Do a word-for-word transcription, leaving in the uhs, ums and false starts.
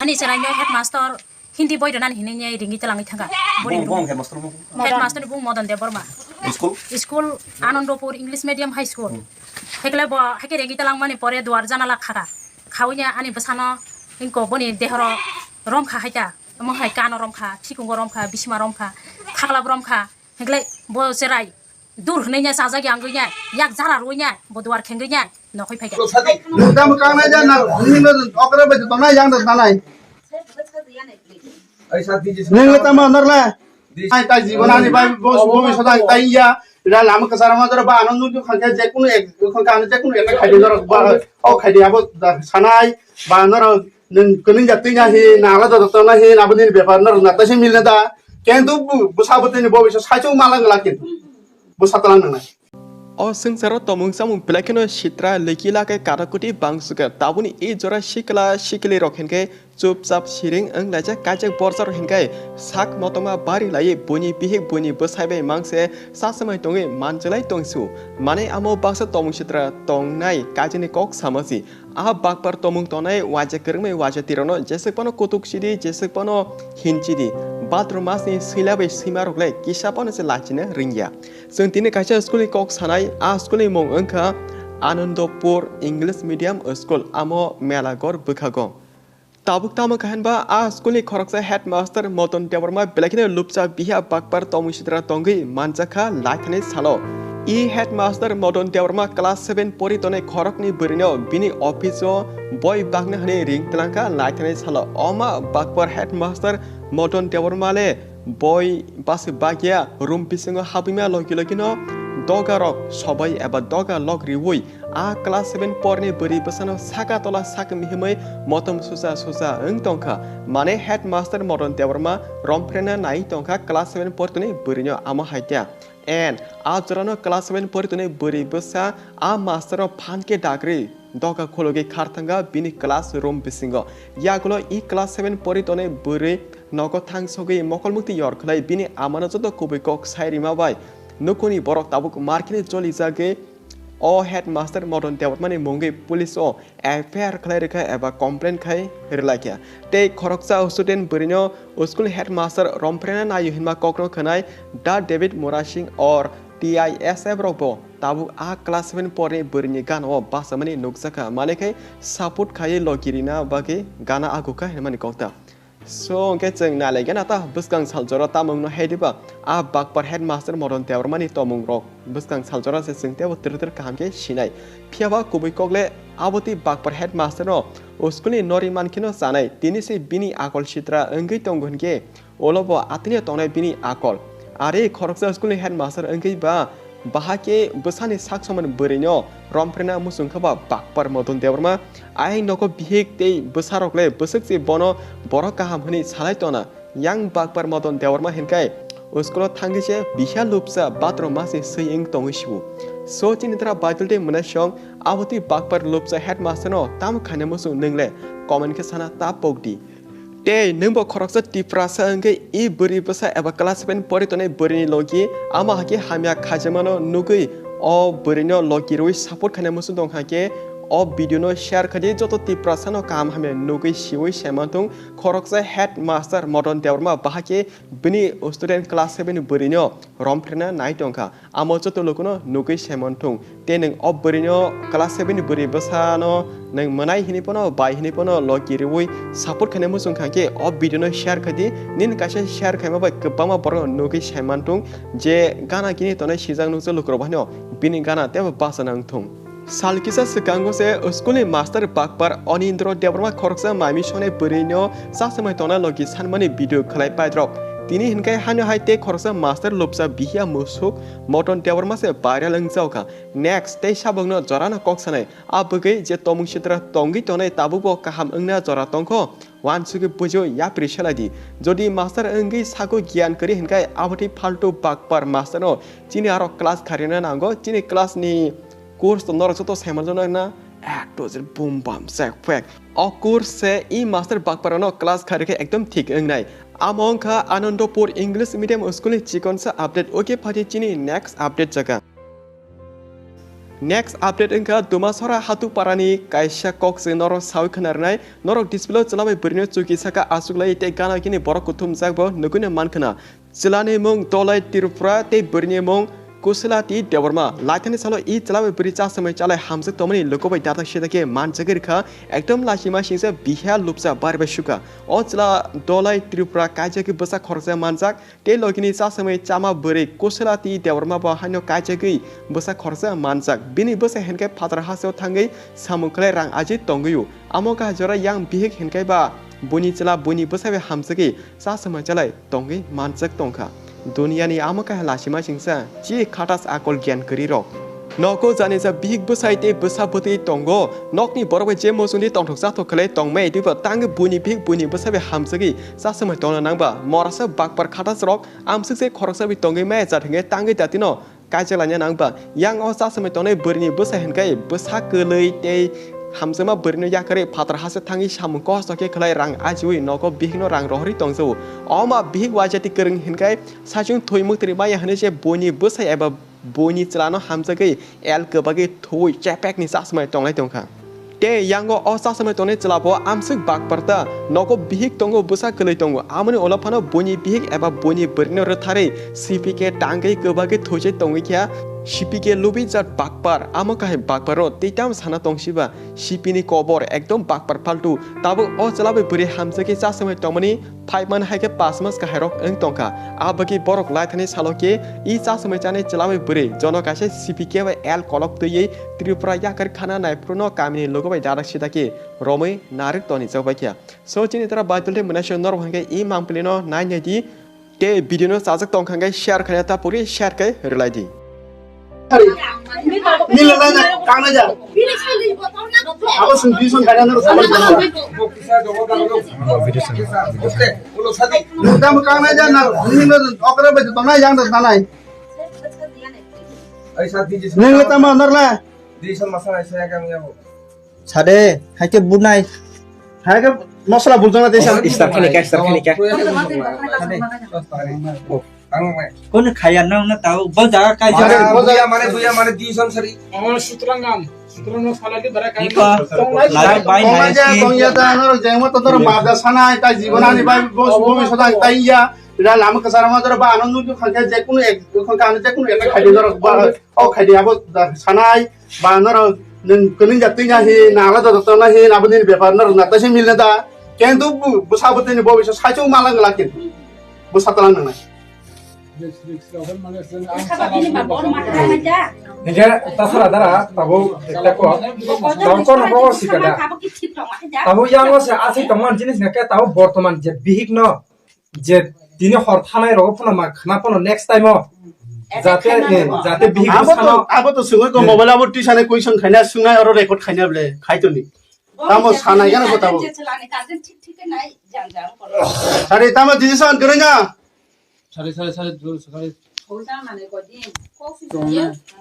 Ani chwraino headmaster Hindi boi rwnani hinwi ringwi twlangwi thangkha. Boni Bong, bong, headmaster bong. Headmaster ni bung Madan Debbarma. School? School Anandapur English Medium High School. Hmm. Hekle bo haikhe ringwi twlangmani pore duar janala khakha. Khawiya ani bwsano ingko boni dehoro romkha haita. Omo hai kano romkha, thikungo romkha, bisima romkha, khaklap romkha. Hekle bo chwrai. Dur hwnwi nya chajak ya wngwi nya, yak jara rwui nya, bo duar khengwi nya, nokhoi phai kha. Nung tamo kangnai ja na, nung no okra bai tongnai yang da tanai. Nung le tamo norla. Ai tai jiban ani bai bos bomi soda tai ya. Ila lama kasar ma dara ba ano nung khangke je kunu ek khangke ano je kunu ek khai dara ba o khai dia bo da sanai ba noro nung kuning jatwi na hi na ala da tong na hi na bo ni bepar noro na ta se mil na da. Kentu bu bu sabo tini bo bisa sai chung malang la kentu. Bu satalang nang nai. O swngcharo tomung chamung belai kheno sitra leki lakai kara kuti bang suka. Tabuni e jora sikla sikli rok hinkhe chupchap siring wng laijak, kaijak borsa rok hinkhe sak motoma bari laiwi buini bihik buini bwsai bai mangse sasamai tongwi manjilai tongsu. Mane amo baksa tomung sitra tongnai kaijani kok samasi. A bakpar tomung tongnai waisa kwrwngmai waisa tirokno jeswk phano kutuk sidi, jeswk phano hin sidi. Bhadramasni swila bai swima rok le kisa phano se lachina ringya. Chwng tini kaisa school ni kok sanai, a school ni mung wngkha Anandapur English Medium School, amo Melagor bwkhago. Tabuk tamo kahinba a school ni khoroksa headmaster Madan Debbarma belai kheno lupcha biha bakpar tomung sitra tongwi manjakha laithani salo. I headmaster Madan Debbarma class seven pori tongnai khoroknwi bwrwino bini office o boi bakna hwnwi ring twlangkha laithani salo. Oma bakpar headmaster Madan Debbarma le boi basi bagya room bisingo habwima logi logino doga rok sobai eba doga lok riwi a class seven porni bwrwi bwsano saka tola sak mihimwi motom susa susa wng tongkha. Mane headmaster Madan Debbarma romphrenna nai tongkha class seven portoni bwrwino amo hai khe. En, a jorano class seven pori tongnai bwrwi bwsa a master o phan khe dagri doga khulugwi kharthanga bini class room bisingo. Yagulo i class seven pori tongnai bwrwi nogo thangsogwi mokol mukti yor khlai bini amano joto kubui kok sai rima bai nukuni borok tabuk markini cholijagwi o headmaster Madan Debbarmani mungwi police o F I R khlai rwkha eba complaint khai rwlaikha. Tei khoroksa student bwrwino school headmaster romphrenna naio hinma kokno khwnai Da David Murasing or T I S F rokbo tabuk a class seven porni bwrwini gana o bachamani nukjakha, mane khai support khaiwi logi rina bagwi gana agukha hinmani kokta. So, hwnkhe chwng nailaikha na ta bwskang saljora tamo wngno hai diba? A bakpar headmaster Madan Debbarmani tomung rok bwskang saljora se chwng teibo twrwk twrwk kaham khe sinai. Phiya ba kubui kok le abo twi bakpar headmaster no school ni nori man kheno chanai. Tini se bini akol sitra wngwi tongo hinkhe ulo bo atwino tongnai bini akol. Are khoroksa school ni headmaster wngwi ba Bahai khe bwsani sak somani bwrwino romphrenna muchung kha ba bakpar Madan Debbarma. Ayang nogo bihik tei bwsarok le bwswk se bono borok kaham hwnwi salai tona. Yang bakpar Madan Debbarma hinkhai school o thangwi se biha lupsa bathroom masi swi wng tongwi sibu. So chini dra Baidul tei Mwnaisong abo twi bakpar lupsa headmaster no tamo khaina muchung nwng le comment khe sana ta pok di. Tei nwngbo khoroksa Tiprasa wngwi i bwrwi bwsa eba class seven pori tongnai bwrwini logi ama hakhe hamya khaijamano nugwi o bwrwino logi rwui support khaina muchung tong hakhe o video no share khaidi joto Tiprasano kaham hamya nugwi siui saimanthung khoroksa headmaster Madan Debbarma bahai khe bini student class seven ni bwrwino romphrenna nai tongkha. Amo joto lukuno nugwi saimanthung. Tei nwng o bwrwino class seven ni bwrwi bwsano nwng mwnai hinwi phano bai hinwi phano logi rwui support khaina muchung kha khe o video no share khai di. Nini kaisa share khaima bai kwbangma borok no nugwi saimanthung je gana gini tongnai sijak nukjak lukurok bai no bini gana teibo bachana wngthung. Sal kisa swkango se school ni master bakpar Onindro Debbarma khoroksa mami sonai bwrwino chasumai tongna logi sanmani video khlai paidrop. Tini hinkhai hano hai tei khoroksa master lupsa bihia musuk Moton Debbarma se viral wngjaokha. Next tei sabokno jorano kok sanai. A bwgwi je tomung sitra tongwi tonai tabukbo kaham wngna jora tongkho. Wansugwi bujo yapri selai di. Jodi master wngwi sago giyan kwrwi hinkhai abotwi faltu bakpar master no chini aro class kharina nango. Chini class ni course to norok joto saimanjak na ek dozir bum bam sek pek. O course se i master bakpar no class kharikhe ekdom thik wngnai. Amo wngkha Anandapur English Medium School ni chikonsa update. Okay, phaidi chini next update jaga. Next update wngkha Dumasora Hatuparani kaisa kok se norok sawi khna rwnai. Norok display o chwla bai bwrwino chuki saka achuklai tei gana gini borok kuthumjak bo nugwino mankhna. Chwlani mung Dolai Tripura tei bwrwini mung Kusilati Debbarma. Laithani salo i chwla bai bwrwi chasamai chalai hamjak tongmani luku bai dadak sidake manjagwi rwkha. Ekdom lachima singsa biha lupsa bari bai sukha. O chwla Dolai Tripura kaijagwi bwsa khoroksa manjak. Tei logini chasamai chama bwrwi Kusilati Debbarma bo haino kaijagwi bwsa khoroksa manjak. Bini bwsa hinkhe phatar hasteo thangwi samung khlai rang aji tongwi-o. Amo kaha jora yang bihik hinkhe ba buini chwla buini bwsa bai hamjagwi chasamai chalai tongwi manjak tongkha. Duniyani amo kaha lachima singsa chi khatas akol gyan kwrwi rok. Nogo janisa bihik bwsai tei bwsa bwtwi tongo. Nokni borok bai je mosongni tongthok chathok khlai tongmai twibo tangwi buini bihik buini bwsa bai hamjagwi chasamai tongna nangba. Morasa bakpar khatas rok amswk se khoroksa bai tongwi maya jat hwnkhe tangwi datino kaijak laina nangba. Yang o chasamai tongnai bwrwini bwsa hinkhe bwsa kwlwi tei hamjakma bwrwino yakarwi phatar hasteo thangwi samung kosto khe khlai rang ajiwi nogo bihikno rang rohorwi tongjago. Oma bihik wajati kwrwng hinkhe saichung thwi mwktwrwi maya hwnwi se buini bwsa eba buini chwlano hamjagwi el kwbagwi thuwi chepekni chasamai tonglai tongkha. Tei yango o chasamai tongnai chwla bo amswk bakpar ta, nogo bihik tongo, bwsa kwlwi tongo, amoni ulo phano buini bihik eba buini bwrwino rwtharwi C P K tangwi kwbagwi thuichai tongwi kha. C P K lubi jat bakpar, amo kahai bakparo tei tamo sana tongsiba, C P ni kobor ekdom bakpar phaltu. Tabuk o chwla bai bwrwi hamjakhe chasamai tongmani phai man hai khe pas mas kahai rok wng tongkha. Abagwi borok laithani salo khe i chasamai chanai chwla bai bwrwi jono kaisa C P K bai el kolok twiwi Tripura yakarwi khana naiphuru no kamini lugu bai dadak sidake romwi narwk toni chokbai kha. So chini tara Bible tei mwnai se norok hwnkhe i mangpili no nai nai di. Tei video no chajak tongkha hwnkhe share khaina ta puri share khe rwlai di. Nila na na kang na ja. Abo sung di sung kaya na sa. Nila mo kang na ja na. Nila okra ba to na yang da na. Nila tama norla. Sade, hai khe bunai. Hai khe masala bultona desa. Start khani ka, start khani ka. Kono khaya nang na tao, bo jaga kai jaga. Buya mane, buya mane, di son sari. Amo sutrangam, sutrangam sala ke bara kai. Iko, lai bai nai. Tongya, tongya ta, nor jengmo to nor mada sanai, ta jibonani bai, bos, bomi sodai, ta iya. Ila lama kasarama dora ba ano nujukha khe jekunu ek, jekunu ek khai dora ba. O khaidi abo da sanai, ba norok nwng kwnwi ja twi na hi, nala da da na hi, abo nini bepar norok na taisa milna da. Kintu bu, bwsa bwtwini bo bisa saichung malang la kintu. Bwsa talang nangnai. Hingke tasara dara tabo ekta ko. Tabo kono ko sikada. Tabo yango se asai tongman jinis na ke tabo bortoman je bihik no. Je tini hor thanai rogo phano ma khna phano next time o jate, eh, jate bihik abo to, sano. Abo to sungui ko mobile abo tisane question khaina sungnai oro record khaina ble khaitoni. Tamo sanai gana ko tamo. Sari tamo decision gurina. Sari, sari, sari, sari.